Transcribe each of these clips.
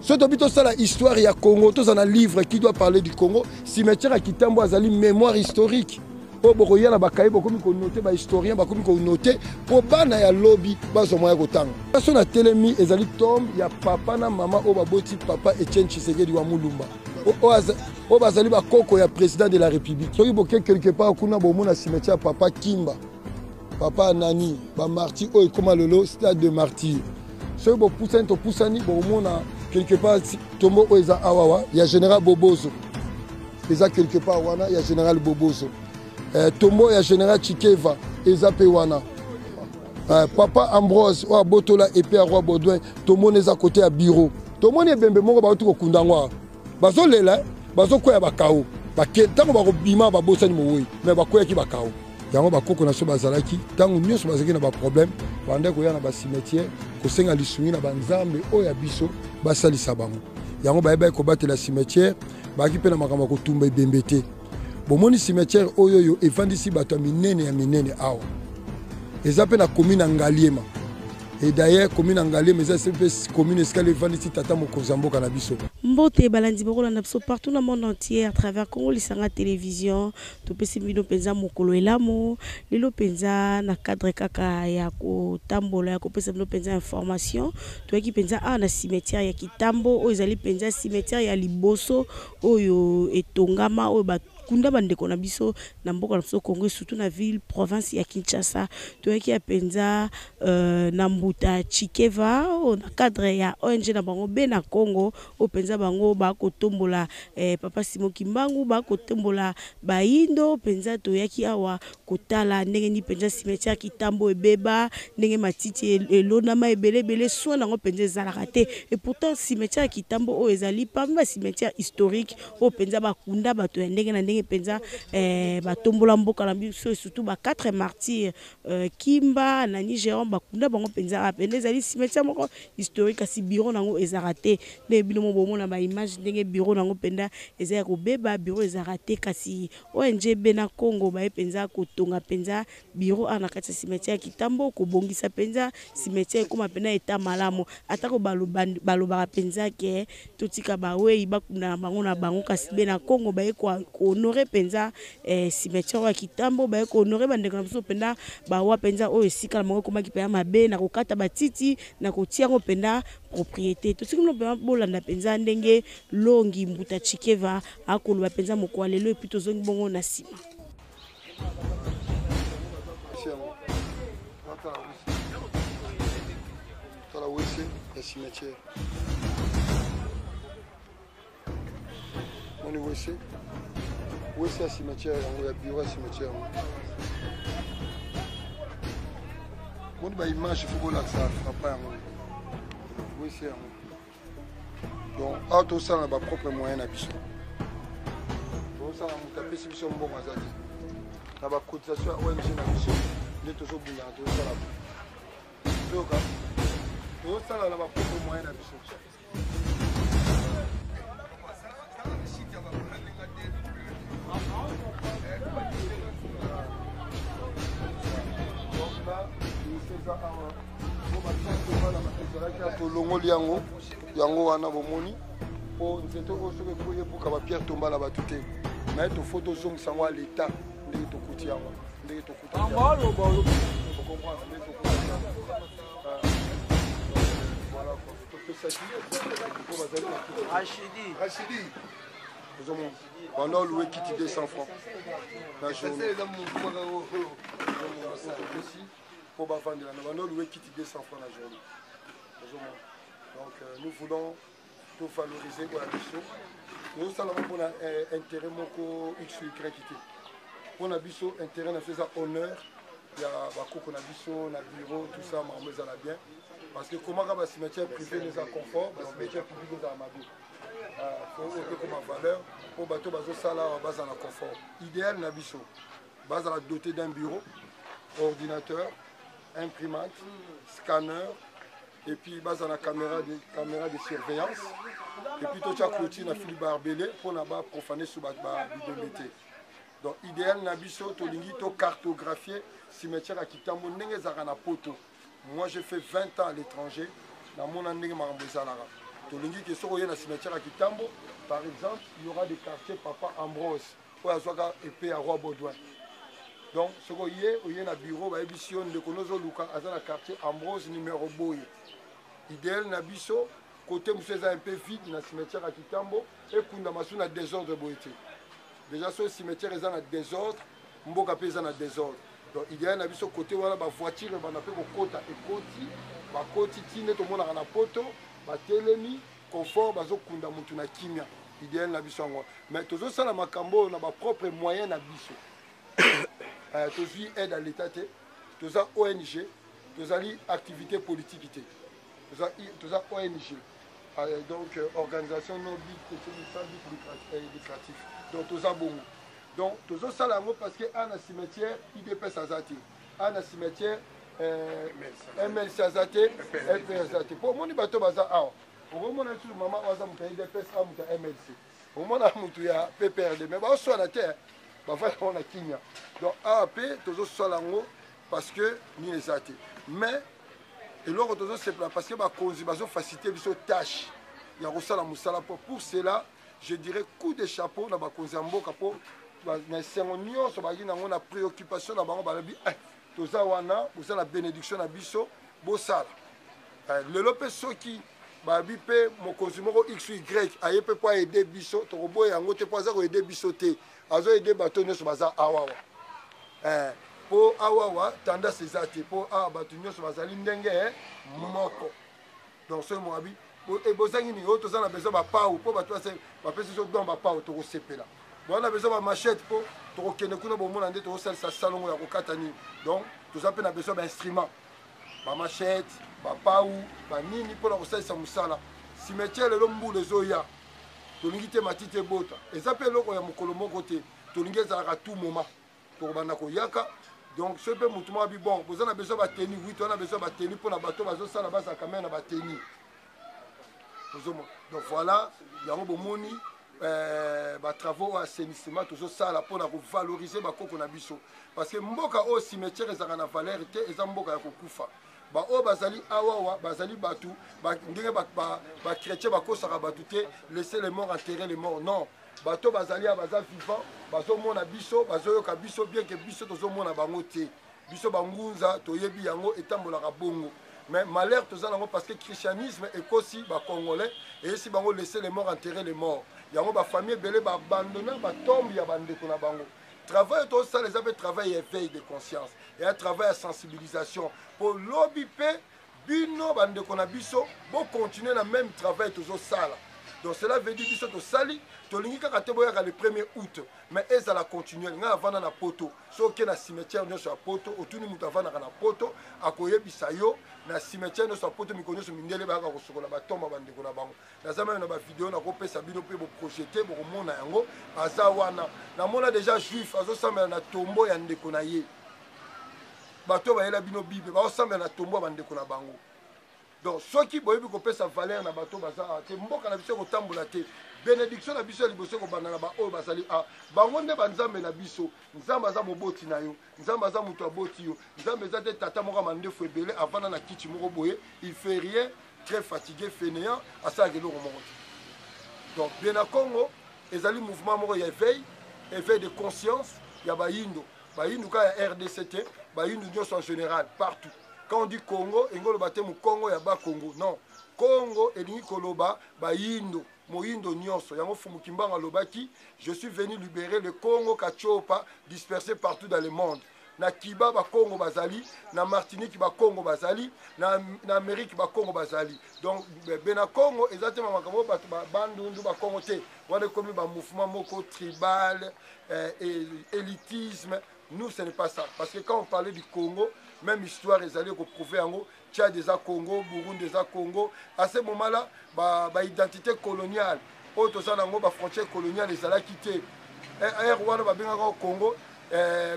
Soki tobi tosala histoire ya Congo, tozala na livre qui doit parler du Congo, cimetière ya Kitambo azali mémoire historique. oyo bokoya na bakaye bokomi konote bahistorien bakomi konote mpo bana ya lobi bazwa moya kotanga. So na telemi ezali tombe ya papa na mama oyo baboti papa Etienne Tshisekedi wa Mulumba oyo bazali bakoko ya président de la République. Soki boke quelque part kuna bomona cimetière ya papa Kimba, papa Anani, bamartyr oyo ekoma lelo stade de martyr. Soki bopusani topusani bokomona quelque part tombo oyo eza awawa ya général Bobozo, eza quelque part wana ya général Bobozo. Tombo ya général Chikeva eza pe wana. Papa Ambrose oyo abotola epe ya roi Baudouin, tomoni eza côté ya bureau. Tomoni ebembe moko bauti kokunda yango awa, bazolela, bazokwea bakao, ntango bakobima babosani mowei, me bakweyaki bakao. Yango bakoko na so bazalaki ntango nyonso bazalaki na baproblème, bandaki koya na bacimetière kosenga lisungi na banzambe oyo ya biso basalisa bango. Yango bayebaki kobatela cimetière, bayaki mpe na makambo ya kotumba ebembe te. Bomoni cimetière oyo oyo evandisi bato ya minene ya minene awa, eza mpe na commune ya Ngaliema. Et d'ailleurs commune ya Ngaliema eza mpe commune esika evandisi tata mokonzi ya mboka na biso. Mbote balandi bokolanda biso partout na monde entier à travers Congo Lisanga Télévision. Topesi bino mpenza mokolo elamu lelo mpenza na cadre kaka ya kotambola ya kopesa bino mpenza information. Toyaki mpenza awa na cimetière ya Kitambo oyo ezali mpenza cimetière ya liboso oyo etongama oyo bakunda bandeko na biso na mboka na biso Congo, surtout na ville province ya Kinshasa. Toyaki ya mpenza na mbuta Chikeva oyo na cadre ya ONG na bango Bena Congo oyo mpenza bango bakotombola papa Simon Kimbangu, bakotombola bayindo. Mpenza toyaki awa kotala ndenge nini mpenza cimetière Kitambo ebeba, ndenge matiti elonama ebele ebele, soin nango mpenza ezalaka te. Et pourtant cimetière ya Kitambo oyo ezali parmi ba cimetière historique oyo mpenza bakunda bato ya ndenge na ndenge mpenza, batombola mboka na biso, surtout ba 4 martyrs, Kimba na Jérôme, bakunda bango mpenza awa. Mpenza ezali cimetière moko historique, kasi bureau nango ezalaka te. Ndenge bino mo bomona ba image ndenge bureau nango mpenza eza ya kobeba, bureau ezalaka te. Kasi ONG Bena Congo baye mpenza kotonga mpenza bureau awa na kati ya cimetière ya Kitambo, kobongisa mpenza cimetière ekoma mpenza eta malamu. Atako balobaka mpenza ke totika bawei bakunda na bango na bango, kasi Bena Congo baye kohonorer mpenza cimetière ya Kitambo, baye kohonorer bandeko na biso mpenza bawa mpenza oyo esika na bango ekomaki mpenza mabe na kokata batiti na kotia yango mpenza propriété. Tosiki bino mpenza bolanda mpenza ndenge Longi Mbuta Chikeva akoloba mpenza mokolo ya lelo, epuis tozongi bongo na nsima. Tala wese ya cimetière. Moni wese. Wese ya cimetière yango ya bureau ya cimetière yango. Moni ba image faut bolakisa frappa yango. Wese yango. Donc awa tosala na ba propre moyen na biso. Tosala moto apesi biso mbongo aza te. Na ba cotisation ya ONG na biso nde tozobundana tozosala. Toyoka tozosala na ba propre moyen na biso. Tolongoli yango, yango wana bomoni po nzete oyo soki ekoyi ebuka ba pierre tombala bato te, mais tofo tozongisa yango à l'état ndenge tokuti yango, ndenge tokuti yango. Okomprendre ndenge tokuti yango. Voilà quoi. Topesaki po bazali na kiti. Rachidi. Rachidi. Ozomona. Banda loué kiti 200 francs na journée. Topesi po bavandela na banda loué kiti 200 francs na journée. Ozomona. Donc nous voulons tout valoriser oyo ya biso. Tozosala ngo mpona intérêt moko X ou Y te. Mpona biso intérêt na biso eza honneur ya bakoko na biso na bureau, tout ça makambo ezala bien. Parce que komaka ba cimetière privé eza confort, ba cimetière public ezala mabe. Faut okekoma valeur po bato bazosala awa bazala na confort. Idéal na biso bazala doté d'un bureau, ordinateur, imprimante, scanner, et puis bazala na caméra de surveillance, et puis totia clôture na fil barbelé mpona ba profaner sous ba bibembe te. Donc idéal na biso tolingi to cartographier cimetière ya Kitambo ndenge ezalaka na poto. Moi j'ai fait 20 ans à l'étranger, namona ndenge makambo ezalaka. Tolingi ke soki oye na cimetière ya Kitambo, par exemple, il y aura des quartiers Papa Ambrose oyo azwaka epée ya roi Baudouin. Donc soki oye, oye na bureau, bayebisi yo ndeko nozoluka aza na quartier Ambrose numéro boye. Idéal na biso côté mosusu eza un peu vide na cimetière ya Kitambo, ekundama su na désordre boye te. Déjà so cimetière eza na désordre, mboka mpe eza na désordre. Donc idéal na biso côté wana bavoiture ebanda mpe kokota, ekoti bakoti ti nde tomonaka na poto, batelemi confort, bazokunda mutu na kimia. Idéal na biso yango, mais tozosala makambo oyo na bapropre moyen na biso. Tozwi aide à l'état te, toza ONG, tozali activité politique te, toza ONG, donc organisation non but sans but lucratif. Donc toza bongo, donc tozosala yango parce que a na cimetière UDPS aza te, a na cimetière MLC aza te, LP aza te. Po omoni bato baza awa, okomona lisusu mama oyo aza moto ya UDPS, a moto ya MLC, omona moto ya PPRD, mais baoswana te, bafandi yango na kimia. Donc awa mpe tozosala yango parce que nini eza te, mais eloko tozosepela parce que bakonzi bazofacilite biso tâche ya kosala mosala. Mpo pour cela, je dirais coup de chapeau na bakonzi ya mboka, mpo na esengo nyonso bazalaki nango na préoccupation na bango, balobi eh, toza wana, boza na bénédiction na biso, bosala. Lelo mpe soki babi mpe mokonzi moko x y aye mpe mpo aede biso, tokoboya yango te, mpo aza koede biso te, azoede bato nyonso baza awawa, mpo awawa tendance eza te, mpo awa bato nyonso bazali ndenge moko. Donc soki moabi bozangi nini, oyo toza na besoin bapau, mpo bato bapesi biso don bapau, tokosepela. Boza na besoin bamachete, mpo tokokende kuna, bomona nde tokosalisa salongo ya kokata nini. Donc toza mpe na besoin bainstrument, bamachete, bapau, banini, mpona kosalisa mosala cimetière. Lelo mbula ezoya, tolingi te matiti ebota, eza mpe eloko ya mokolo moko te, tolingi ezalaka tout moment, tokobanda koyaka. Donc soki mpe motu moko abi bon, boza na besoin bateni, oui, toza na besoin bateni mpona bato bazosala bazalaka meme na bateni, tozomona. Donc voilà, yango bomoni batravaux oyo assainissement tozosala mpona kovaloriser bakoko na biso, parce que mboka oyo cimetière ezalaka na valeur te, eza mboka ya kokufa. Baoyo bazali awawa bazali bato ndenge bachrétien bakosaka bato te, laisser les morts enterrer les morts. Non, bato bazali awa baza vivant, bazomona biso, bazoyoka biso, bien ke biso tozomona bango te. Biso bangunza toyebi yango etambolaka bongo, mais malheur toza nango parce que christianisme ekosi bacongolais, eyesi bango laisser les morts enterrer les morts. Yango bafamille ebele baabandonna batombe ya bandeko na bango. Travail tozosala eza mpe travail ya éveil de conscience, eya travail ya sensibilisation, mpo lobi mpe bino bandeko na biso bocontinue na même travail tozosala. Donc cela veut dire biso tosali, tolingi kaka te boyaka le 1er août, mais ezala continuel. Ngai avanda na poto, soki oke na cimetière nyonso ya poto, otuni moto avandaka na poto, akoyebisa yo na cimetière nyonso ya poto, mikolo nyonso mindele bayaka kosokola batomba bandeko na bango. Naza meme na bavideo, nakopesa bino mpe boprojete, bokomona yango. Aza wana, namona déjà juif azosambela na tombo ya ndeko na ye. Bato bayela bino Bible, baosambela na tombo ya bandeko na bango. Donc soki boyebi kopesa valeur na bato baza awa te, mboka na biso ekotambola te. Bénédiction na biso ya liboso ekobanda na baoyo bazali a bango nde banzambe na biso. Nzambe aza moboti na yo, Nzambe aza moto aboti yo. Nzambe eza te tata moko ya mandefu ebele avanda na kiti moko boye, il fait rien, très fatigué, fainéant, asalaka eloko moko te. Donc bien na Congo ezali mouvement moko ya éveil, éveil de conscience ya bayindo, bayindo kaka ya RDC te, bayindo nyonso en général partout. Quand on dit Congo, elingi koloba te mokongo ya Bakongo, non, Congo elingi koloba bayindo, moyindo nyonso. Yango Fumu Kimbangu alobaki: "Je suis venu libérer le Congo Katiopa dispersé partout dans le monde." Na Kiba bakongo bazali, na Martinique bakongo bazali, na Amérique bakongo bazali. Donc bena Congo eza te makambo bato Bandundu bakongo te, wana ekomi bamouvement moko tribal, élitisme. Nous, ce n'est pas ça, parce que quand on parlait du Congo, même histoire ezali koprouve yango. Tchad eza Congo, Burundi eza Congo. À ce moment là baidentité ba coloniale oyo toza nango, bafrontière coloniale ezalaki te. Ere wana babengaka Congo,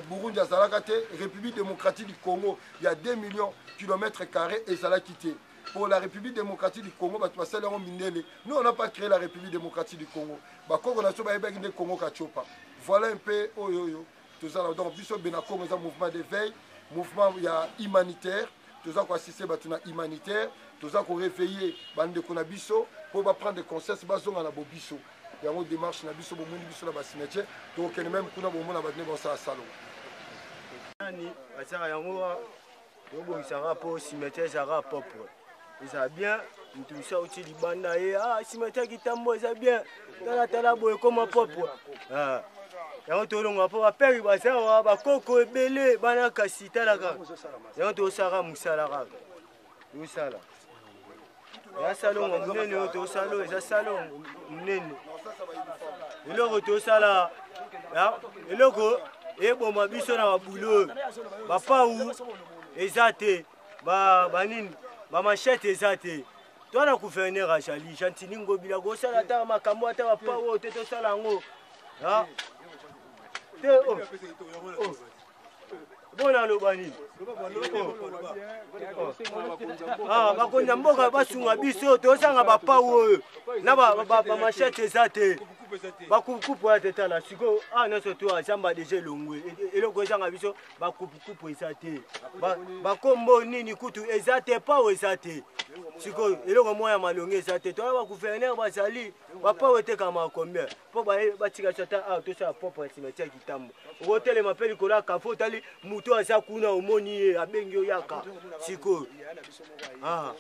Burundi azalaka te, République démocratique du Congo ya 2 millions kilomètres carrés ezalaki te. Pour la République démocratique du Congo, bato basali yango mindele. Nous, on n'a pas créé la République démocratique du Congo. Bakoko na biso bayebaki nde Congo Katiopa. Voilà un peu oyo oyo tozala. Donc biso bena Congo eza mouvement d'éveil, mouvement ya humanitaire, toza koassiste bato na humanitaire. Toza ko reveiller bandeko na biso mpo ba prendre conscience, bazonga na bobiso. Yango démarche na biso, bomoni biso na ba cimetière, tokokende meme kuna, bomona bato nde baosala salongo. Nani basala yango, tobongisaka mpo cimetière ezalaka propre, eza bien. Moto mosusu auti libanda ye, ah, cimetière Kitambo eza bien, tala tala boye ekoma propre. Ah. Yango tolonga mpo baperi baza awa, bakoko ebele bana, kasi tala kaka yango tosalaka mosala kaka tosala eza salongo monene oyo tosala, oyo eza salongo monene. Eloko tosala, eloko eboma biso na babulo oyo, bapau eza te, banini, bamachete eza te. To na gouverneur azali Gentini Ngobila kosala ata makambo ata bapau oyo te, tosala yango te. Oh. Oh. Bona aloba nini? Ah, bakonzi ya mboka basunga biso, tozanga bapau oyo na bamachete eza te, bakupukupu ya te. Tala sikoyo awa nyonso to azamba deja elongwe, eloko ezanga biso bakupukupu eza te, bakombo nini kutu eza te, pau eza te. Sikoyo eloko moko ya malongi eza te. Toya bagouverneur bazali, bapau etekama combien mpo batika biso ata awa tosala propre cimetière Kitambo? Okotelema mpe likolo ya kafe, otali moto aza kuna, omoni ye abengi oyaka sikoyo. Ah.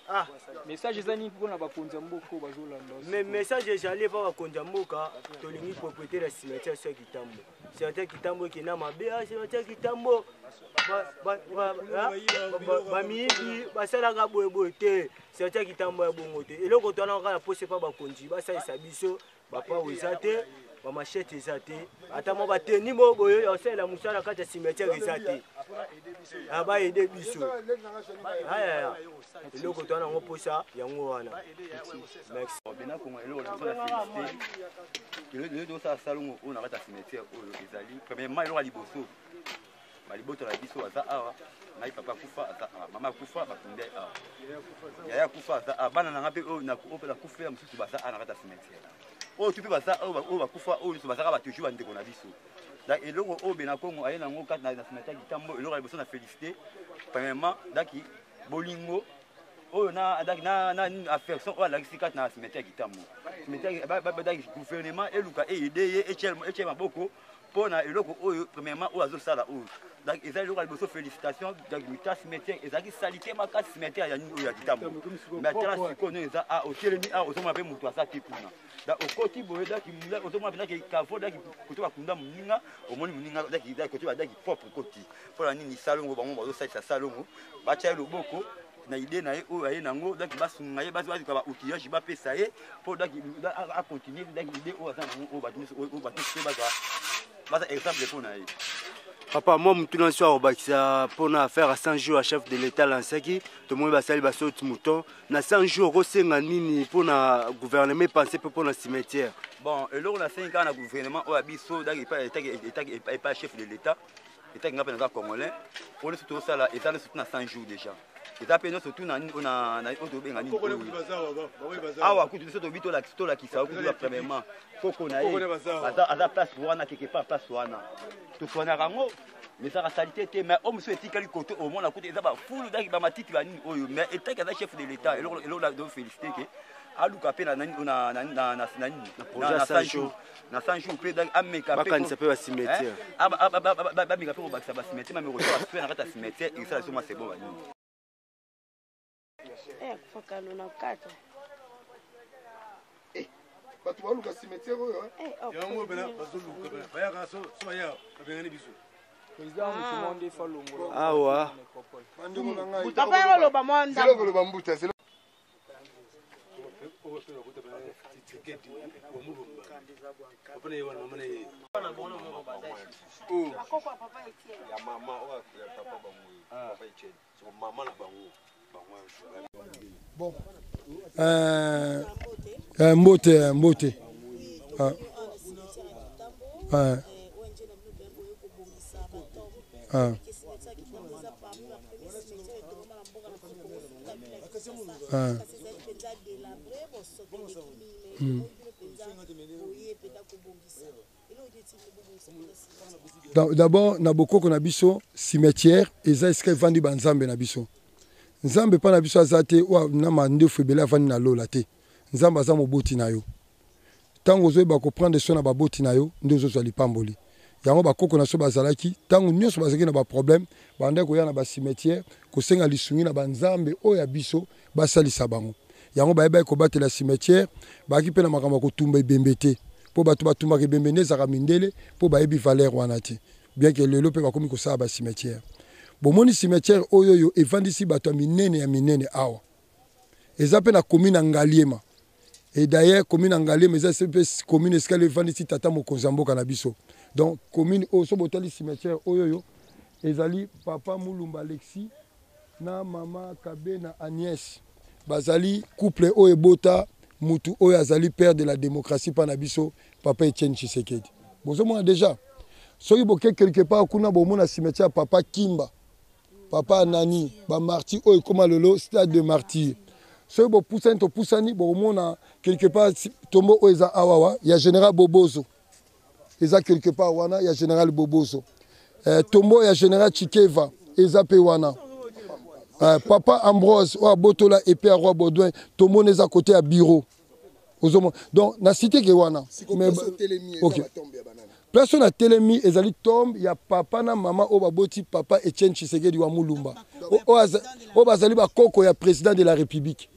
Ah. Message eza nini mpona bakonzi ya mboka oyo bazolanda? Mais message ezali epa bakonzi ya mboka, tolingi propriété ya cimetière so ya Kitambo. Cimetière Kitambo ekenda mabe, ah, cimetière Kitambo bamiyibi basalaka boyeboye te, cimetière Kitambo ya bongo te. Eloko twana kaka na posa epa bakonzi basalisa biso, bapao eza te, bamachete eza te, ata mwa bateni moko boye ya kosalela mosala kati ya cimetière eza te. Ah, baede biso ayaya, eloko twana yango mposa yango wana. Merci. Bena Kongo, eloko liboso na félicité, lelo tozosala salongo oyo na kati ya cimetière oyo, ezali premièrement eloko ya liboso. Baliboto na biso aza awa, ngai papa akufa aza awa, mama akufa bakundi ye awa, yaya akufa aza awa, bana na nga mpe oyo mpe nakufela mosusu baza awa na kati ya cimetière oyo tu mpe baza oyo bakufa oyo nyonso bazaka batojou bandeko na biso. Donc eloko oyo Bena Kongo aye nango kati na cimetière Kitambo, eloko ya liboso na félicité premièrement daki bolingo oyo na na affection oyo alakisi kati na cimetière Kitambo. Cimetière daki gouvernement eluka eyede ye, etie maboko mpo na eloko oyo premièrement oyo azosala oyo. Donc eza eloko ya liboso, félicitation. Donc mita cimetière ezalaki salite makasi, cimetière ya nini oyo ya Kitambo, mais tala sikoyo ndenge eza. A otelemi a ozomona mpe moto aza te kuna. Donc okoti boye, donc ozomona mpenza ke kavo, donc kote bakunda moninga, omoni moninga, donc kote badaki propre koti. Mpo na nini salongo bango bazosalisa salongo, batya ye loboko na idée na ye oyo aye nango, donc basunga ye, bazuka ba outillage bapesa ye mpo donc acontinue donc idée oyo aza nango, oyo bato nyonso mpe bazwa baza exemple mpo na ye. Papa, mwa motuna nso akobakisa mpona affaire ya 100 jours ya chef de l'État lansaki, tomoni basali basauti mouton na 100 jours, okosenga nini mpona gouvernement epense mpe mpona cimetière? Bon, eloko nasengi kaka na gouvernement oyo ya biso, donc epa chef de l'État, etaki nga mpe naza congolais, oyo nyonso tozosala eza nyonso na 100 jours déjà, eza mpe nyonso tu na oyo tobenga nini awa kutu biso tobi tolakisa kutu ba premièrement koko na ye aza place wana, quelque part place wana toswanaka yango, mais ezaka salite te. Mais oyo mosusu etikali kote omona kutu eza bafulu, daki bamatiti banini oyo. Mais etaki aza chef de l'État, eloko do félicité ke aluka mpe na 100 jours, na 100 jours mpe ameka bakanisa mpe bacimetière, bameka mpe kobakisa bacimetière, mameka kotia baspe na kati ya cimetière, esala so mwa sebo banini. Akufaka na 4. Bato baluka cimetière oyo. Yango pena bazoluka, bayaka so baya babengani biso. Awa. Bandeko na ngai. Papa, yango oloba mwa zelo koloba mbuta zelo. Tshisekedi wa Mulumba, papa na ye wana, mama na ye ya mama oyo ya papa bango, papa Etienne, mama na bango bango. Bon, mbote mbote. Ah. Ah. Ah. Ah. D'abord na bokoko na biso, cimetière eza esika evandi banzambe na biso. Nzambe epai na biso aza te oyo na mandefu ebele avandi na lola te. Nzambe aza moboti na yo. Ntango ozoyeba koprendre soin na baboti na yo nde ozozwa lipamboli. Yango bakoko na biso bazalaki ntango nyonso bazalaki na baproblème, bandaki koya na bacimetière kosenga lisungi na banzambe oyo ya biso basalisa bango. Yango bayebaki kobatela cimetière, bayaki mpe na makambo ya kotumba ebembe te, mpo bato batumbaka ebembe nde ezalaka mindele, mpo bayebi valeur wana te. Bien que lelo mpe bakomi kosala ba cimetière. Bomoni cimetière oyo oyo evandisi bato ya minene ya minene awa. Eza mpe na commune ya Ngaliema. Et d'ailleurs commune ya Ngaliema eza mpe commune esika evandisi tata mokonzi ya mboka na biso. Donc commune oyo so botali cimetière oyo oyo ezali papa Mulumba Alexis na mama Kabena Agnès bazali couple oyo ebota mutu oyo azali père de la démocratie pa na biso papa Etienne Tshisekedi. Bozomona déjà soki boke quelque part kuna bomona cimetière papa Kimba, papa Nani, ba martyrs oyo ekoma lelo stade de martyrs. Soki bopusani topusani bokomona quelque part tombo oyo eza awawa ya général Bobozo, eza quelque part wana ya général Bobozo. Tombo ya général Tshikeva eza pe wana. Papa Ambrose oyo abotola épée ya roi Baudouin, tomona eza côté ya bureau. Ozomona donc na cité ke wana. Mais OK. Place na telemi ezali tombe ya papa na mama oyo baboti papa Etienne Tshisekedi wa Mulumba. Oyo bazali bakoko ya président de la République.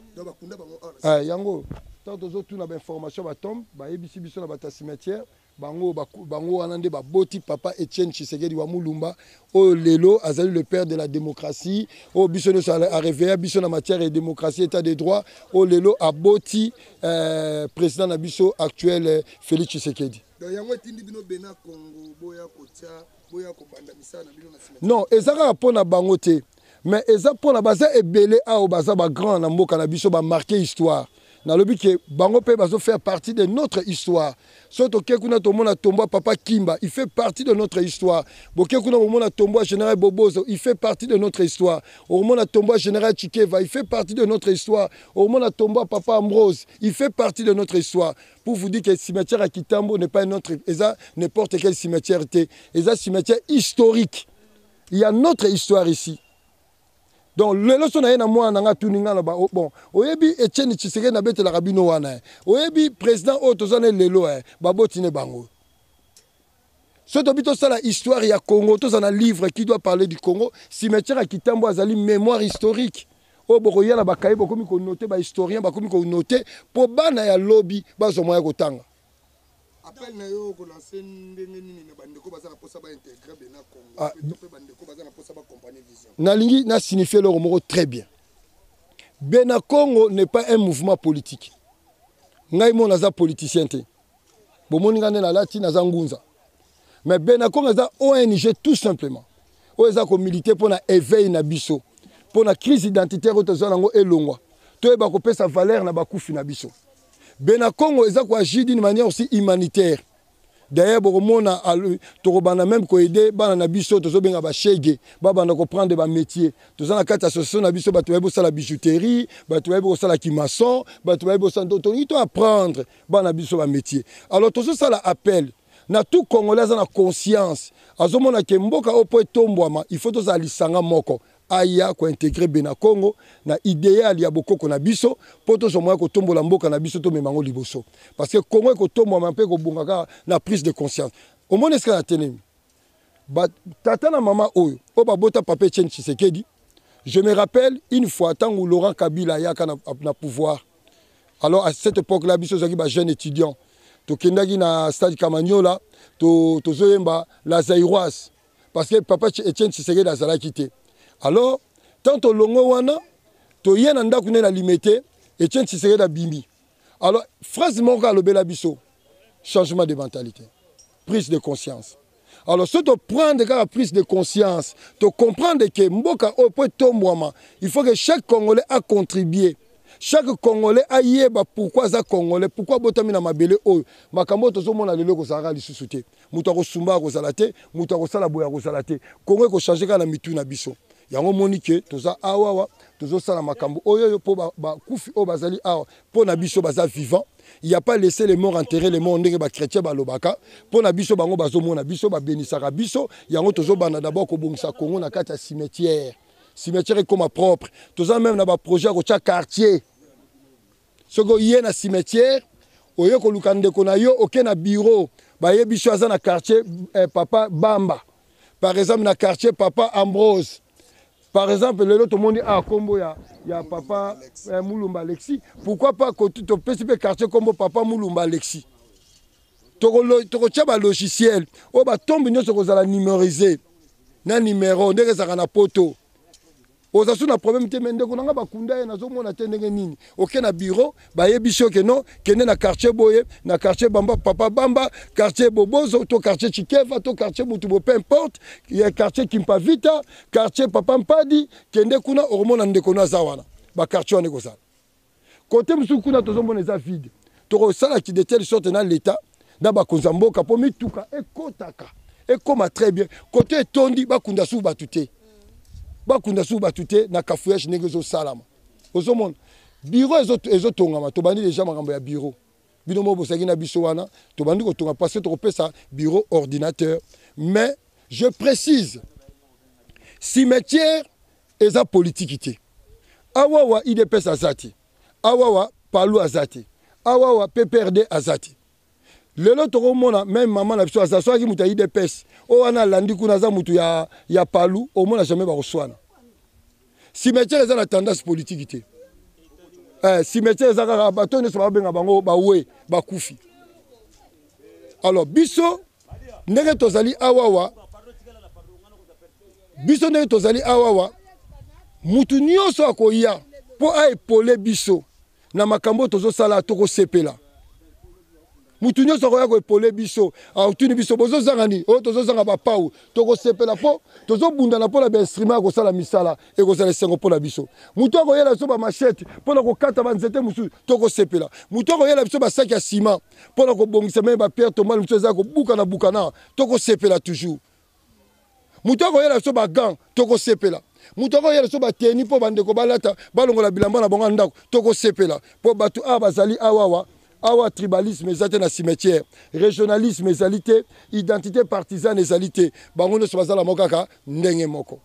Yango tant tozotuna ba information ba tombe bayebisi biso na bata cimetière bango bango wana nde baboti papa Etienne Tshisekedi wa Mulumba oyo lelo azali le père de la démocratie oyo biso nyonso a réveillé biso na matière ya démocratie état de droit oyo lelo aboti président na biso actuel Félix Tshisekedi. Donc yango etindi bino Bena Congo boya kotia boya kobanda misala na bino na cimetière. Non, eza kaka mpona bango te, mais eza mpona baza ebele awa baza ba grand na mboka na biso ba marqué histoire. Nalobi ke bango pe bazo faire partie de notre histoire. So toke kuna tomona tombo papa Kimba, il fait partie de notre histoire. Boke kuna bomona tombo général Bobozo, il fait partie de notre histoire. Omona tombo général Tshikeva, il fait partie de notre histoire. Omona tombo papa Ambrose, il fait partie de notre histoire. Pour vous dire que le cimetière à Kitambo n'est pas un autre, eza n'importe quel cimetière te, eza cimetière historique. Il y a notre histoire ici. Donc lelo so na ye na mwana nga tuni nga na ba oh, bon oyebi Etienne Tshisekedi na betelaka bino wana oyebi président oyo toza na lelo baboti ne bango. So tobi tosala histoire ya Congo, toza na livre qui doit parler du Congo, cimetière ya Kitambo azali mémoire historique. Oyo bokoya na bakaye bokomi konote ba historien bakomi konote po bana ya lobi bazwa moya kotanga. Appel na yo kolancer ndenge nini na bandeko baza na posa ba intégrer Bena Congo, pe bandeko baza na posa ba accompagner vision. Nalingi na signifier eloko moko très bien. Bena Congo n'est pas un mouvement politique. Ngai mo naza politicien te. Bomoni nga nde nalati naza ngunza. Mais Bena Congo eza ONG tout simplement. Oyo eza ko militer pona éveil na biso, pona crise identitaire oyo toza nango elongwa. Toyeba kopesa valeur na bakufi na biso. Bena Congo eza ko agir d'une manière aussi humanitaire. D'ailleurs bokomona tokobanda même ko aider bana na biso tozobenga ba shege, babanda ko prendre ba métier. Toza na kati association na biso bato bayebi kosala bijouterie, bato bayebi kosala kimaçon, bato bayebi kosala ndoto, tolingi to apprendre bana biso ba métier. Alors tozosala appel na tout Congolais aza na conscience, azomona ke mboka oyo po etombwama, il faut tozala lisanga moko. Aya ko intégrer Bena Congo na idéal ya bokoko na biso po tozwa moyen kotombola mboka na biso tomema yango liboso. Parce que Congo ekotombwama mpe ekobonga kaka na prise de conscience. Omoni esika na telemi. Ba tata na mama oyo, oyo babota papa Etienne Tshisekedi, je me rappelle une fois tango Laurent Kabila ayaka na pouvoir. Alors à cette époque-là, biso tozalaki ba jeunes étudiants. Tokendaki na stade Kamanyola, tozoyemba la Zaïroise. Parce que papa Etienne Tshisekedi azalaki te. Alors, tant tolongo wana, toye na ndako ne na Limete, Etienne Tshisekedi abimi. Alors, phrase moko alobela biso, changement de mentalité, prise de conscience. Alors, si tu prends la prise de conscience, tu comprends que mboka oyo po etombwama, il faut que chaque Congolais a contribué. Chaque Congolais a yeba pourquoi za Congolais, pourquoi botami na mabele oyo. Makambo tozomona lelo kozalaka lisusu te. Moto akosumba akozala te, moto akosala boye akozala te. Congo ekochange kaka na mitu na biso. Yango moni ke toza awawa, tozosala makambo oyo oyo po bakufi oyo bazali awa, po na biso baza vivant. Il y a pas laissé les morts enterrer les morts ndenge ba chrétien balobaka. Po na biso bango bazomona biso, babenisaka biso. Yango tozobanda d'abord kobongisa Congo na kati ya cimetière. Cimetière ekoma propre. Toza même na baprojet ya kotya quartier. Soki oye na cimetière, oye koluka ndeko na yo, oke na bureau, bayebi so aza na quartier eh, papa Bamba, par exemple, na quartier papa Ambrose, par exemple. Lelo tomoni a kombo ya papa eh, Mulumba Alexis. Pourquoi pas topesi mpe quartier kombo papa Mulumba Alexis? Tokotia balogiciel oyo batombe nyonso kozala numérisé na numero, ndenge ezalaka na Poto. Oza so na problème te, me ndeko na nga bakunda ye, nazomona te ndenge nini. Oke na bureau, bayebi so ke non, kende na quartier boye, na quartier Bamba, papa Bamba, quartier Bobozo, to quartier Chikeva, to quartier mutu bo, peu importe ya quartier Kimpavita, quartier papa Mpadi, kende kuna, okomona ndeko no aza wana. Baquartier wana ekozala kote mosusu kuna tozomona eza vide. Tokosalaki de telle sorte na l'État, na bakonzi ya mboka, mpo mituka ekotaka, ekóma très bien. Kote etondi, bakunda suku bato te, bakunda suku bato te na cafouillage ndenge ezosalama. Ozomona bureau ezotongama. Tobandi déjà makambo ya bureau. Bino moko bozalaki na biso wana. Tobandi kotonga parce que tokopesa bureau ordinateur. Mais je précise, cimetière eza politiki te. Awawa UDPS aza te, awawa Palu aza te, awawa PPRD aza te. Lelo tokomona même mama na biso aza, soki moto ya UDPS oyo wana alandi kuna aza moto ya Palu, omona jamais bakoswana. Cimetière eza na tendance politique te. Cimetière eza kaka bato nyonso babenga bango bawe bakufi. Alors biso ndenge tozali awawa, biso ndenge tozali awawa, mutu nyonso akoya mpo aépauler biso na makambo oyo tozosala, tokosepela. Mutu nyonso akoya koépauler biso, atuni biso: "Bozozanga nini?" Oyo tozozanga bapau, tokosepela mpo tozobundana mpo na bainstrument ya kosala misala. Ekozala esengo mpo na biso. Mutu akoyela biso bamachette mpo na kokata banzete mosusu, tokosepela. Mutu akoyela biso basaki ya ciment mpo na kobongisa même bapierre tombale mosusu eza kobukana bukana, tokosepela toujours. Moto akoyela biso bagants, tokosepela. Moto akoyela biso bateni mpo bandeko balata, balongola bilamba na bango ya ndako, tokosepela. Mpo bato awa bazali awawa awa, tribalisme eza te na cimetière, régionalisme ezali te, identité partisane ezali te. Bango nyonso bazala mo kaka ndenge moko.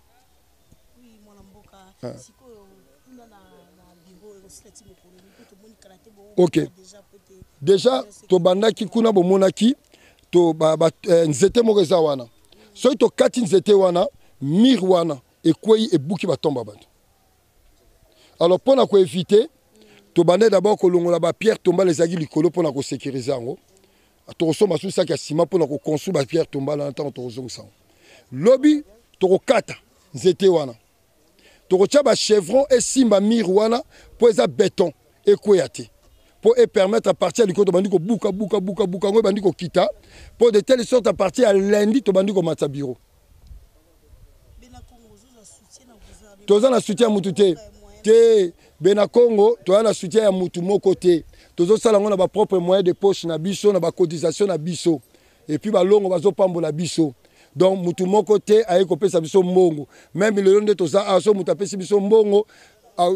Oui, mwana mboka, sikoyo kuna na bureau ekosila ti mokolo mpo tomoni kala te bo déjà po te? Déjà tobandaki kuna, bomonaki to, nzete moko eza wana. Soki tokati nzete wana, mur wana ekwei, ebuki batomba bato. Alors mpo na koéviter, tobandaki d'abord kolongola bapierre tombale ezalaki likolo mpo na kosécuriser yango. Tokosomba susu saki ya nsima mpo na koconstruire bapierre tombale wana. Ntango tokozongisa yango lobi, tokokata nzete wana, tokotia bachevron esimba mur wana mpo eza béton, ekweya te, mpo epermettre à partir ya likolo tobandi kobuka buka buka buka yango, ebandi kokita, mpo de telle sorte à partir ya lundi tobandi komatisa bureau. Bena Congo ozozwa soutien na gouvernement? Toza na soutien ya mutu te te. Bena Congo toza na soutien ya mutu moko te. Tozosala yango na bapropre moyen de poche na biso, na bacotisation na biso, et puis balongo bazopambola biso. Donc mutu moko te aye kopesa biso mbongo. Même lelo nde toza awa, so mutu apesi biso mbongo,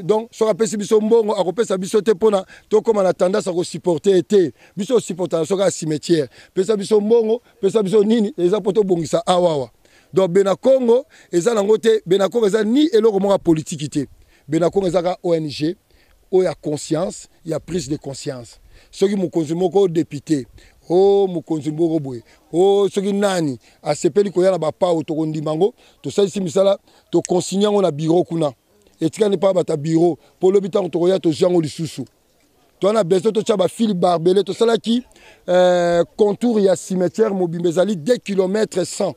donc soki apesi biso mbongo, akopesa biso te mpona tokóma na tendance ya kosupporter te. Biso osupportaka soki ya cimetière, pesa biso mbongo, pesa biso nini, eza mpo tobongisa awawa. Donc Bena Congo eza nango te. Bena Congo eza ni eloko moko ya politiki te. Bena Congo eza kaka ONG oyo ya conscience, ya prise de conscience. Soki mokonzi moko, député o mokonzi moko boye o soki nani asepeli koya na bapao, tokondima yango. Tosalisi misala, toconsigne yango na bureau kuna, etikali mpa bato ya bureau, mpo lobi ntango tokoya, tozwi yango lisusu. Toza na besoin totya bafil barbelé. Tosalaki contour ya cimetière mobimba, ezali 2 km 100,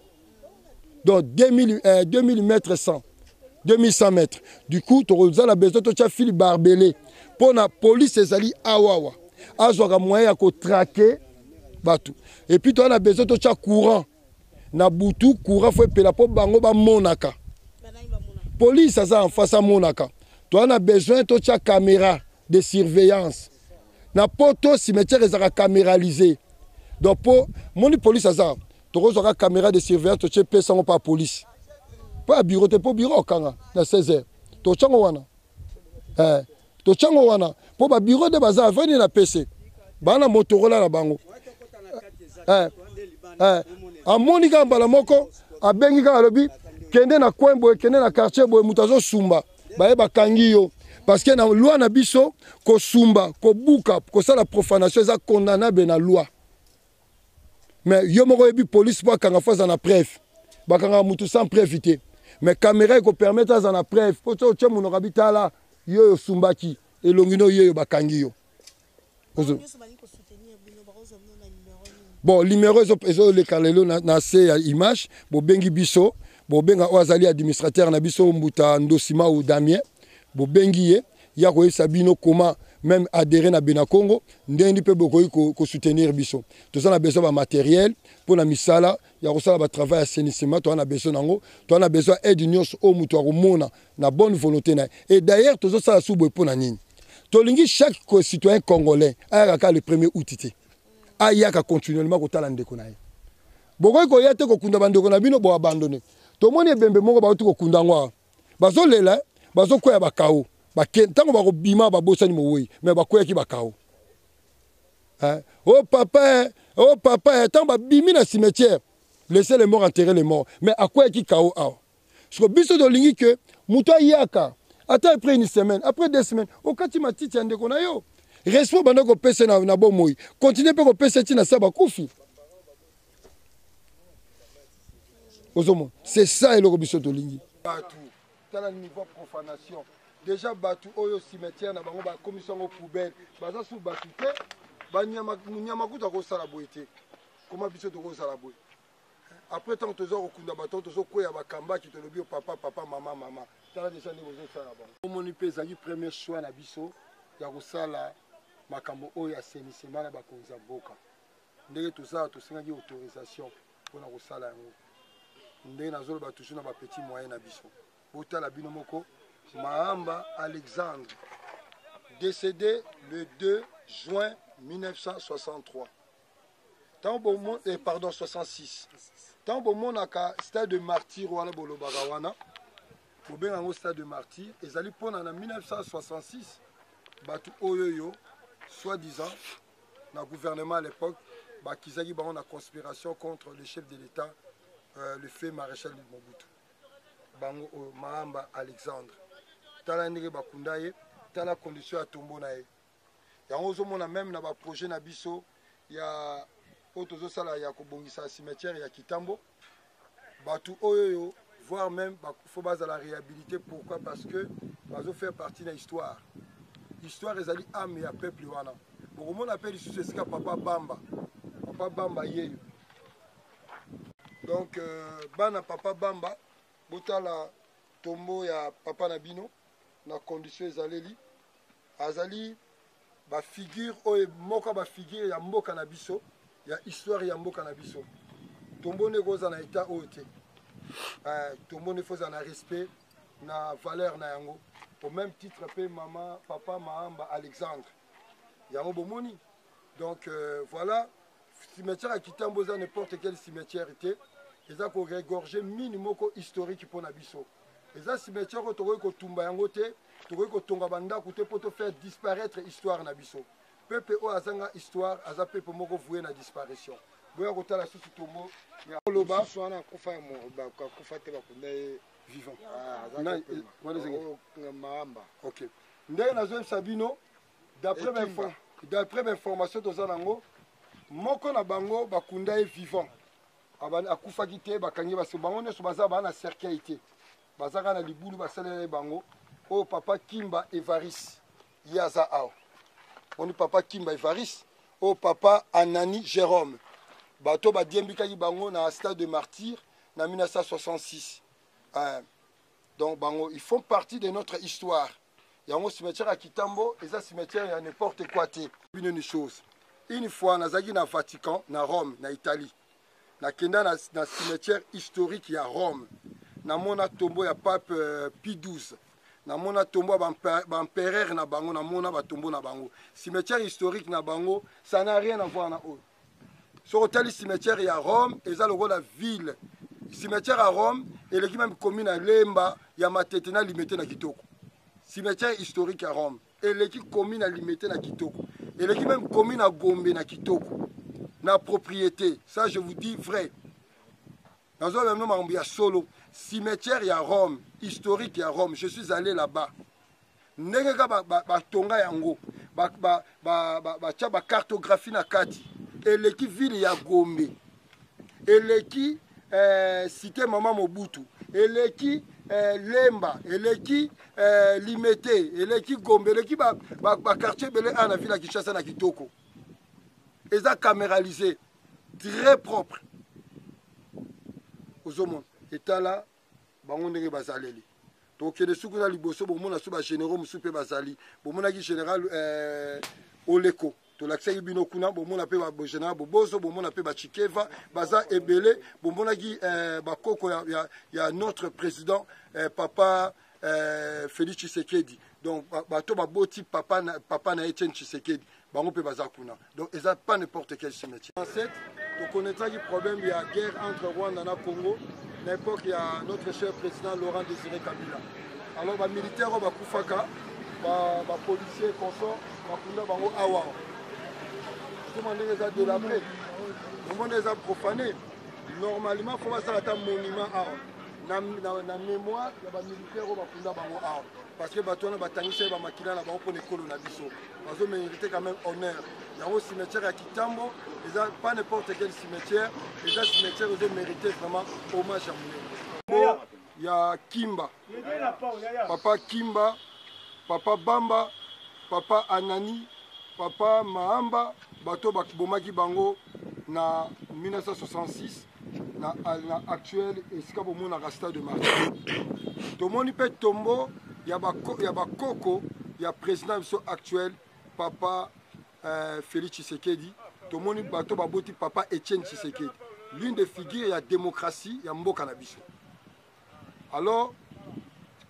donc 2000 mètres 100, 2100 mètres. Du coup tokoza na besoin totya fil barbelé mpo na police ezali awawa azwaka moyen ya kotraquer bato. Et puis toza na besoin totya courant na butu. Courant faut epela mpo bango bamonaka. Banani bamona? Police aza en face, amonaka. Toza na besoin totya caméra de surveillance. Na Poto cimetière ezalaka caméralisé. Donc mpo moni police aza, tokozwaka caméra de surveillance, totie pesa yango mpa police, mpo ya bureau te, mpo bureau okanga na 16 heures. Totyango wana, totyango wana mpo babureau nde baza aveni na pc, baa na Motorola na bango. Amoni kaka mbala moko, abengi kaka, alobi: Kende na coin boye, kende na quartier boye, moto azosumba, baye bakangi yo. Parce que na loi na biso, kosumba, kobuka, kosala profanation eza condamnable na loi. Mais yo moko oyebi police mpo akanga fo aza na preuve. Bakangaka moto sans preuve te. Mais caméra ekopermettre aza na preuve mpo soki otie monoko abitala yo oyo osumbaki elongi no yeyo bakangi yo. Bon, numéro ezoleka lelo na, na se ya image, bobengi biso, bobenga oyo azali administrateur na biso Mbuta Ndosimau Damien, bobengi ye ya koyebisa bino comment même adhérer na Bena Congo, ndenge mpe bokoki ko soutenir biso. Toza na besoin ba matériel mpo na misala ya kosala ba travail assainissement, toza na besoin nango, toza na besoin aide nyonso oyo moto akomona na bonne volonté na ye. Et d'ailleurs tozosala su boye mpo na nini? Tolingi chaque citoyen congolais ayaka kaka le 1er août te, ayaka continuellement kotala ndeko na ye. Bokoki koya te kokunda bandeko na bino, boabandone. Tomoni ebembe moko bauti kokunda yango awa, bazolela, bazokwea bakao, ntango bakobima babosani mowei, me bakweyaki bakao. Hein? Oh papa, oh papa, ntango babimi na cimetière, laissez les morts enterrer les morts, mais akweyaki kao awa. Siko biso tolingi ke moto ayaka ata après une semaine, après 2 semaines, okati matiti ya ndeko na yo, respect banda kopesa na, na bomoi, continue mpe kopesa ntina sa bakufi. Ozomona, c'est ça eloko biso tolingi. Bato tala niveau profanation déjà, bato oyo cimetière na bango bakomisi yango poubelle, baza su bato te, banyama nyama kutu akosala boye te, koma biso tokozala boye. Après ntango toza kokunda bato, tozokweya bakambaki, tolobi yo papa papa, mama mama, tala deja nde bozosala bango. Omoni mpe ezalaki premier choix na biso ya kosala makambo oyo assainissement na bakonzi ya mboka. Ndenge tozala, tosengaki autorisation mpona kosala yango. Ndenge nazoloba toujours na bapetit moyen na biso, botala bino moko. Mahamba Alexandre, décédé le 2 juin 1963, ntango bomo, eh, pardon, 66, ntango bomonaka stade de martyr wana, bolobaka wana, bobenga yango stade de martyr, ezali mpona na 1966 bato oyo oyo soi-disant na gouvernement à l'époque bakizaki bango na conspiration contre le chef de l'État, le fait maréchal Mobutu. Bango oyo Mahamba Alexandre, tala ndenge bakunda ye, tala condition ya tombo na ye. Yango ozomona même na baprojet na biso ya oyo tozosala ya kobongisa cimetière ya Kitambo, bato oyo oyo voire même faut bazala réhabilité. Pourquoi? Parce que bazofaire partie na histoire. Histoire ezali âme ya peuple wana. Bokomona mpe lisusu esika papa Bamba, papa Bamba yeyo. Donc bana papa Bamba, botala tombo ya papa na bino na condition ezaleli. Azali bafigure oyo moko ya bafigure ya mboka na biso, ya histoire ya mboka na biso. Tombo nde ekozala na état oyo te. Tombo nde faut ezala na respect na valeur na yango, au même titre mpe mama papa Mahamba Alexandre, yango bomoni. Donc voilà, cimetière ya Kitambo eza n'importe quel cimetière te, eza koregorge mine moko historique mpo na biso. Eza cimetière oyo tokoki kotumba yango te, tokoki kotonga bandako te mpo tofaire disparaître histoire na biso. Peuple oyo azanga histoire aza peuple moko voué na disparition. Boya kotala susu tombo ya koloba. Mosusu wana akufa ya akufa te, bakunda ye vivant. Ah, aza kopema. Wana ezali- Oh, Mahamba. Ok, ndenge nazoyebisa bino, d'après Etimba. D'après bainformation toza nango, moko na bango bakunda ye vivant. Akufaki te, bakangi basi bango nyonso baza baa na cercueil te, baza kaka na libulu basalela ye bango. Oyo papa Kimba Evaris, ye aza awa. Oni papa Kimba Evaris, oyo papa Anani Jérôme, bato badiembikaki bango na stade de martyr na 1966. Donc bango, ils font partie de notre histoire. Yango cimetière ya Kitambo eza cimetière ya n'importe quoi te. Bino une chose, une fois nazalaki na Vatican, na Rome, na Italie, nakenda na cimetière historique ya Rome, namona tombo ya pape Pie 12, namona tombo ya baempereur na bango, namona batombo na bango, cimetière historique na bango, ça n'a rien à voir na oyo. Soki otali cimetière ya Rome, eza lokola ville. Cimetière ya Rome eleki même commune ya Lemba, ya Matete na Limete na kitoko. Cimetière historique ya Rome eleki commune ya Limete na kitoko, eleki même commune ya Gombe na kitoko, na propriété. Ça, je vous dis vrai. Nazo bino makambo ya solo. Cimetière ya Rome, historique ya Rome, je suis allé là-bas. Ndenge ka batonga ba, ba yango, ba ba ba ba tia ba cartographie na kati. Eleki ville ya Gombe. Eleki eh, cité Mama Mobutu. Eleki eh, Lemba, eleki eh, Limete, eleki Gombe, eleki ba, ba, ba quartier ebele awa na ville ya Kinshasa na kitoko. Eza caméralisé, très propre. Ozomona etala bango ndenge bazaleli. Tokende suku na liboso, bomona su ba généraux mosusu mpe bazali. Bomonaki général eh, Oleko, tolakisaki bino kuna, bomona mpe ba général Bobozo, bomona mpe ba Chikeva, baza ebele. Bomonaki eh, bakoko ya, ya, ya notre président eh, papa eh, Félix Tshisekedi. Donc bato baboti papa na, papa na Etienne Tshisekedi, bango mpe baza kuna. Donc eza pas n'importe quel cimetière. En fait, tokonetaki problème ya guerre entre Rwanda na Congo na époque ya notre cher président Laurent Désiré Kabila. Alors ba militaires oyo bakufaka, ba policiers consort bakunda bango awa. Tozomona ndenge eza délabré, omona eza profané. Normalement faut basala ata monument awa na, na, na mémoire ya ba militaires oyo bakunda bango awa, parce que bato wana batangisa ye bamakila na bango mpona ekolo na biso, bazo mériter quand même honneur. Yango cimetière ya Kitambo eza pas n'importe quel cimetière, eza cimetière ezo mériter vraiment hommage ya monene. Ya Kimba, papa Kimba, papa Bamba, papa Anani, papa Mahamba, bato babomaki bango na 1966 na, na actuel esika bomonaka stade de Martyrs. Tomoni mpe tombo ya bakoko ya président biso actuel papa Félix Tshisekedi. Tomoni bato baboti papa Etienne Tshisekedi, l'une des figures ya démocratie ya mboka na biso. Alors,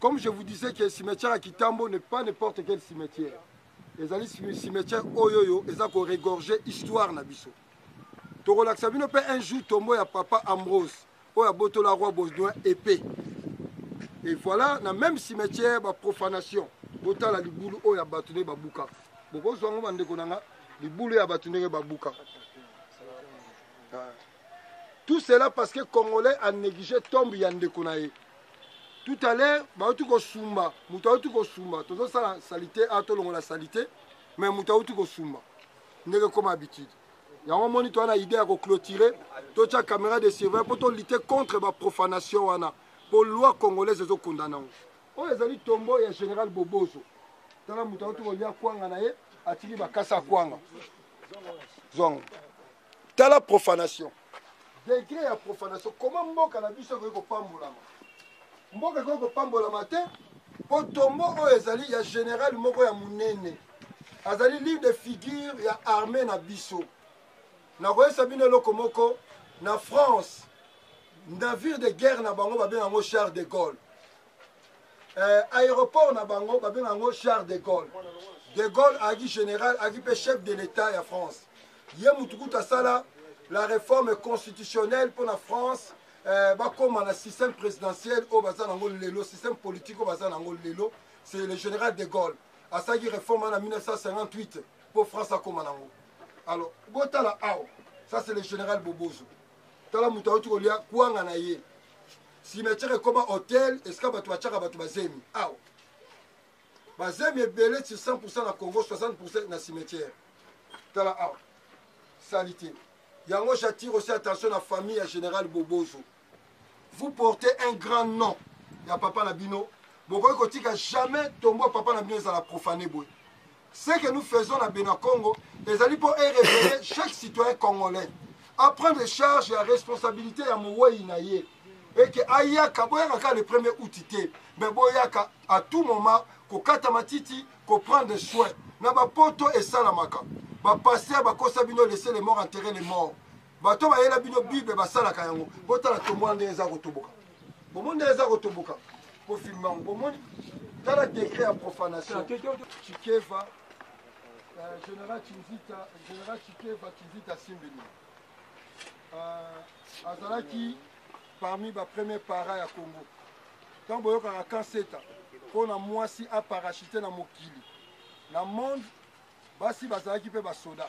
comme je vous disais que cimetière ya Kitambo n'est pas n'importe quel cimetière. Ezali cimetière oyoyo eza ko regorger histoire na biso. Tokolakisa bino mpe un jour tombo ya papa Ambrose oyo abotola roi Baudouin épée. Et voilà, na même cimetière ba profanation. Botala libulu oyo ya bato ndenge babuka. Bokozwa yango bandeko na nga, libulu ya bato ndenge babuka. Tout cela parce que Congolais a négligé tombe ya ndeko na ye. Tout à l'heure, bauti kosumba, moto auti kosumba, tozosala salite, a tolongola salite, mais moto auti kosumba. Ndenge comme habitude. Yango moni toza na idée ya koclôturer, totya caméra de surveillance mpo tolite contre ba profanation wana, mpo loi congolaise ezokondana yango. Oyo ezali tombo ya général Bobozo. Tala moto auti kolia kwanga na ye, atiki bakasa kwanga. Zongo. Tala profanation. Degré ya profanation. Comment mboka na biso ekoki kopambolama? Mboka ekoki kopambolama te mpo tombo oyo ezali ya général moko ya monene. Azali l'une des figures ya armée na biso. Nakoyesa bino eloko moko, na France, navire de guerre na bango babenga yango Charles de Gaulle. Aéroport na bango babenga yango Charles de Gaulle. De Gaulle ayaki général, ayaki mpe chef de l'État ya France. Ye mutu kutu asala la réforme constitutionnelle mpo na France, bakóma na système présidentiel oyo baza nango lelo, système politique oyo baza nango lelo, c'est le général de Gaulle. Asalaki réforme wana na 1958 mpo France akóma nango. Alors, botala awa, ça c'est le général Bobozo. Tala moto auti kolia kwanga na ye. Cimetière ekóma hôtel, esika bato batiaka bato bazemi. Awa bazemi ebele sur 100% na Congo, 60% na cimetière. Tala awa salité. Yango j'attire aussi attention na famille ya général Bobozo. Vous portez un grand nom ya papa na bino, bokoki kotika jamais tombo papa na bino ezala profané boye. Ce que nous faisons na Bena Congo ezali mpo eréveiller chaque citoyen congolais à prendre charge ya responsabilité ya mowei na ye, et que ayaka, boyaka kaka le 1er août te, mais boyaka à tout moment kokata matiti, koprendre soin na bapoto esalamaka. Bapaster bakosa bino, laisser les morts enterrer les morts. Bato bayela bino Bible basalaka yango. Botala tombo wana ndenge eza kotoboka. Bomoni ndenge eza kotoboka. Bofilme yango, bomoni. Tala degré ya profanation. Chikeva, général Chinzita, général Chikeva Chinzita Simbini. Azalaki parmi ba premiers para ya Congo. Tant boyokaka Kanseta mpona mwasi aparachute na mokili. Na monde basi bazalaki mpe basoda.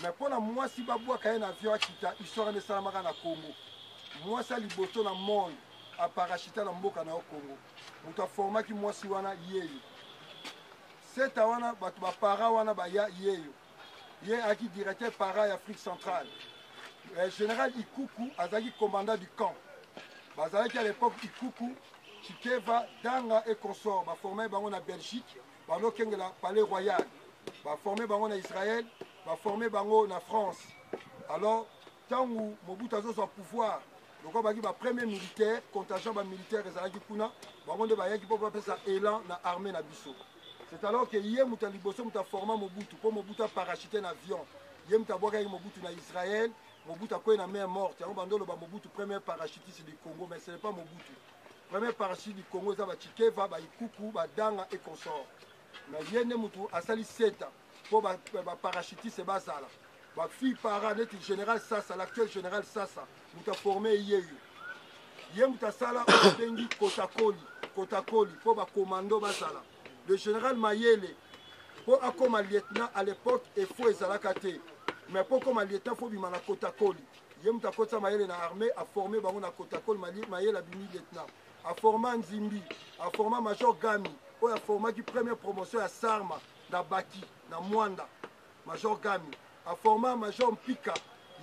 Mais mpona mwasi babwaka ye na avion akita, histoire wana esalamaka na Congo. Mwasi ya liboso na monde aparachita na mboka na yo Congo. Moto aformaki mwasi wana yeyo. Seta wana bato ba para wana baya yeyo. Ye ayaki directeur para ya Afrique centrale. Eh, général Ikuku azalaki commandant du camp. Bazalaki à l'époque Ikuku, Chikeva, Danga et consort. Baformaki bango na Belgique, banokengela palais royal. Baforme bango na Israël, baforme bango na France. Alors ntango Mobutu azozwa pouvoir, lokola baki ba premier militaire, contingent ba militaire ezalaki kuna, bango nde bayaki mpo bapesa élan na armée na biso. C'est alors que ye moto ya liboso moto aforma Mobutu mpo Mobutu aparachute na avion. Ye moto abwakaki Mobutu na Israël, Mobutu akwei na mer morte. Yango bando oloba Mobutu premier parachutiste du Congo, mais ce n'est pas Mobutu. Premier parachute du Congo eza ba Chikeva, ba Ikuku, ba Danga et consorts. Mais ye nde moto asali seta mpo ba parachutiste bazala. Ba fille para neti général Sasa, l'actuel général Sasa, moto aforme ye yo. Ye moto asala oyo abengi Kotakoli, Kotakoli mpo ba commando bazala. Le général Mayele mpo akoma lieutenant à l'époque efo ezalaka te, mais mpo okoma lieutenant fo bima na Kotakoli. Ye moto akotisa Mayele na armée, aforme bango na Kotakoli, Mayele abimi lieutenant. Aforma Nzimbi, aforma Major Gami oyo aformaki première promotion ya Sarma na Baki na Mwanda. Major Gami aforma Major Mpika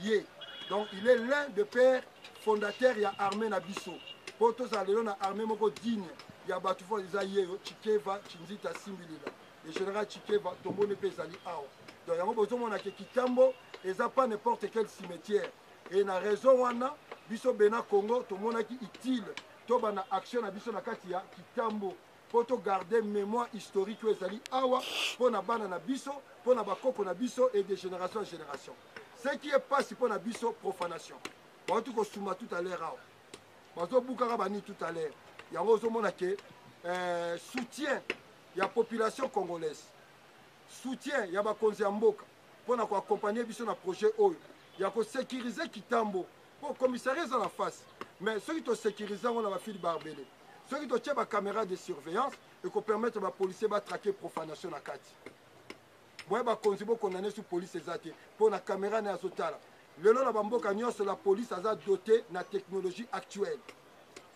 ye. Donc il est l'un des pères fondateurs ya armée na biso. Po tozala lelo na armée moko digne ya bato fo eza ye yo Chikeva Chinzita Simbilila. Le général Chikeva tomboni mpe ezali awa. Donc yango bozomona ke Kitambo eza pas n'importe quel cimetière. Et na raison wana biso Bena Congo tomonaki utile tobanda action na biso na kati ya Kitambo mpo to garder mémoire historique oyo ezali awa mpo na bana na biso, mpo na bakoko na biso et de génération en génération. Ce qui est pasi mpo na biso, profanation. Bauti kosuma tout à l'heure awa, bazobukaka bani tout à l'heure. Yango ozomona ke soutien ya population congolaise, soutien ya bakonzi ya mboka mpo na koaccompagne biso na projet oyo ya kosécuriser Kitambo, mpo commissariat eza na face, mais soki tosécuriser yango na bafili barbele, soki totie ba caméra de surveillance, ekopermettre ba policier batraque profanation na kati. Boye bakonzi bokondane su police eza te mpo na caméra naye azotala. Lelo na bamboka nyonso la police aza doté na technologie actuelle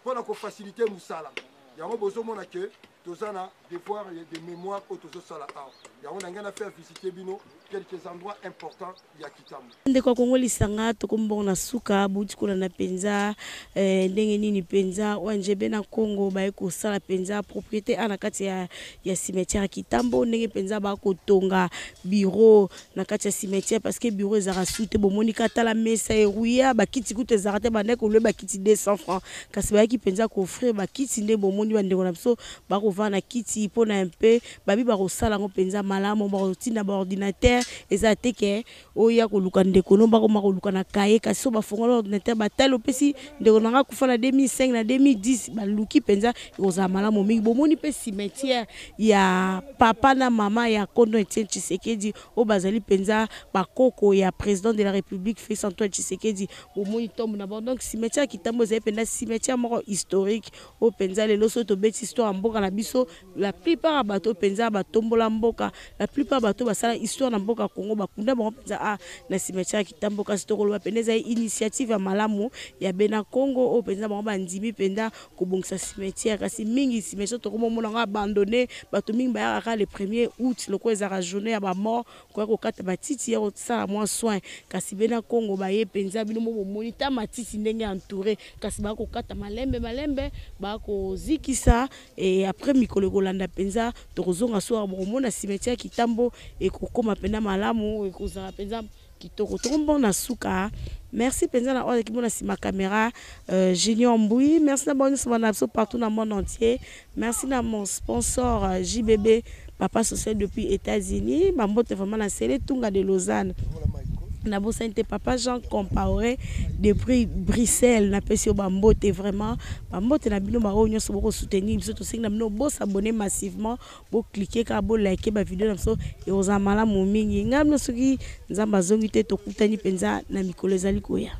mpo na kofacilite mosala. Yango bozomona ke toza na devoir de mémoire oyo tozosala awa. Yango na ngai na faire visiter bino quelques endroits importants ya Kitambo. Ndeko ya Kongo Lisanga, tokomi bongo na suka. Bouti kolanda mpenza ndenge nini mpenza ONG Bena Congo baye kosala mpenza propriété a na kati ya cimetière ya Kitambo, ndenge mpenza bakotonga bureau na kati ya cimetière, parce que bureau ezalaka su te. Bomoni ka tala mesa eruya, bakiti kutu ezalaka te, bandaki kolwe bakiti 200 francs, kasi bayaki mpenza koofrir bakiti. Nde bomoni bandeko na biso bakovanda na kiti mpona mpe babi bakosala yango mpenza malamu, bakotinda baordinateur. Eza te ke oya koluka ndeko no bakoma koluka na kaye, kasi so bafongola ordinateur batali opesi ndeko na nga kufa na 2005 na 2010, baluki mpenza ekozala malamu mingi. Bomoni mpe cimetière ya papa na mama ya Kondo Etienne Tshisekedi oyo bazali mpenza bakoko ya président de la République Félix Antoine Tshisekedi. Bomoni tombe na bango. Donc cimetière ya Kitambo ezali mpenza cimetière moko historique oyo mpenza lelo soki tobeti histoire ya mboka na biso, la plupart ya bato mpenza batombola mboka, la plupart bato basala histoire na mboka Congo bakunda bango mpenza a na cimetière ya Kitambo. Kasi tokoloba mpenza ezali initiative ya malamu ya Bena Congo oyo mpenza bango bandimi mpenza kobongisa cimetière. Kasi mingi cimetière tokomomona yango abandonné, bato mingi bayaka kaka le 1er août lokola ezalaka journée ya bamort koya kokata matiti ya kosala mwa soin. Kasi Bena Congo baye mpenza, bino mo bomoni ta matiti ndenge entouré, kasi bakokata malembe malembe, bakozikisa et après mikolo ekolanda mpenza tokozonga soir bokomona cimetière Kitambo ekokoma mpenza malamu, ekozala mpenza kitoko. Tokombona suka. Merci mpenza na oyo azalaki na nsima caméra, Junior Mbui. Merci na bango nyonso bana biso partout na monde entier. Merci na mon sponsor JBB Papa Social depuis États-Unis. Bambote vraiment na Sele Tunga de Lausanne. Nabosani te Papa Jean Compaoré depuis Bruxelles. Napesi yo bambote vraiment. Bambote na bino baoyo nyonso bokosoutenir biso. Tosengi na bino bosabonner massivement, bocliquer kaka, bolike bavideo na biso, ekozala malamu mingi. Ngai bino soki Nzambe azongi te, tokutani mpenza na mikolo ezali koya.